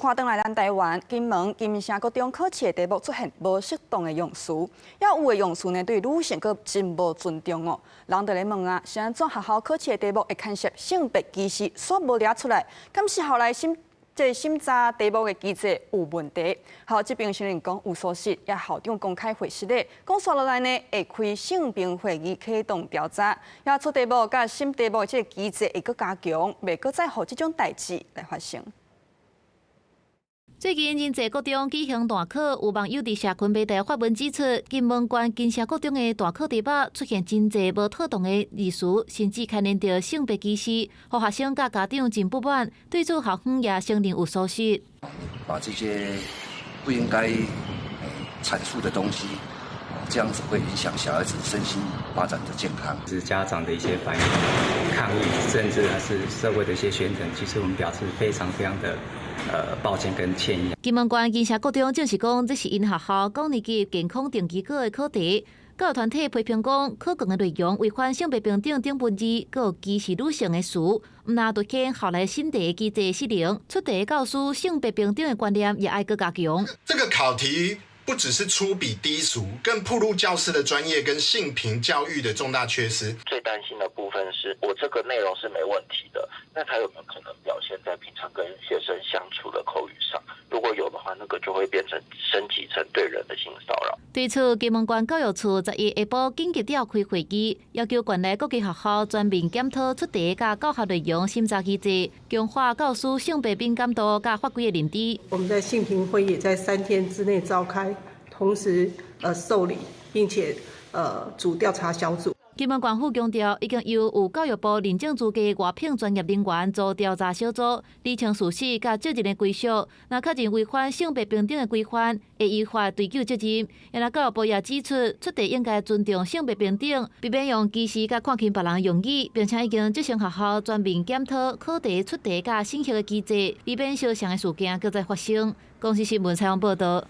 看轉來咱台灣，金門金城國中考試的題目出現無適當的用詞，也有的用詞呢對女性閣真無尊重哦。人就咧問啊，是按怎學校考試的題目會牽涉性別歧視，煞無掠出來？敢是校內審這審查題目的機制有問題？學校這邊承認講有疏失，也校長公開回失禮，講煞落來呢會開性平會議啟動調查，也出題目佮審題目的這个機制會閣加強，袂閣再予這種代誌來發生。最近仁濟國中舉行大考，有網友佇社群媒體發文指出，金門縣金城國中的大考題目出現真濟無妥當的字詞，甚至牽連著性別歧視，予學生佮家長真不滿，對此校方也承認有疏失。把這些不應該闡述的東西，這樣子會影響小孩子身心發展的健康。是家長的一些反應、抗議，甚至還是社會的一些喧騰，其實我們表示非常非常的抱歉跟歉意。金門縣金城國中證實講，這是𪜶學校九年級健康定期考的考題。教育團體批評講，考卷的內容違反性別平等等文字，閣有歧視女性的詞，毋但凸顯校內審題機制失靈，出題教師性別平等的觀念也愛閣加強。這個考題不只是粗鄙低俗，更暴露教師的專業跟性平教育的重大缺失。最擔心的部分是我這個內容是沒問題的，那他有沒有可能表現在平常跟學生相處的口語上？如果有的話，那個就會變成升級成對人的性騷擾。對此，金門縣教育處11下晡緊急召開會議，要求縣內各級學校全面檢討出題佮教學內容審查機制，強化教師性別敏感度佮法規的認知。我們在性平會議在3天之內召開，同時受理，並且組調查小組。金門縣府強調，已經由有教育部認證資格外聘專業人員組調查小組，釐清事實佮責任的歸屬。若確認違反性別平等的規範，會依法追究責任。另教育部也指出，出題應該尊重性別平等，避免用歧視佮看輕別人用語，並且已經責成學校全面檢討考題出題佮審核的機制，避免相像的事件閣再發生。公視新聞採訪報導。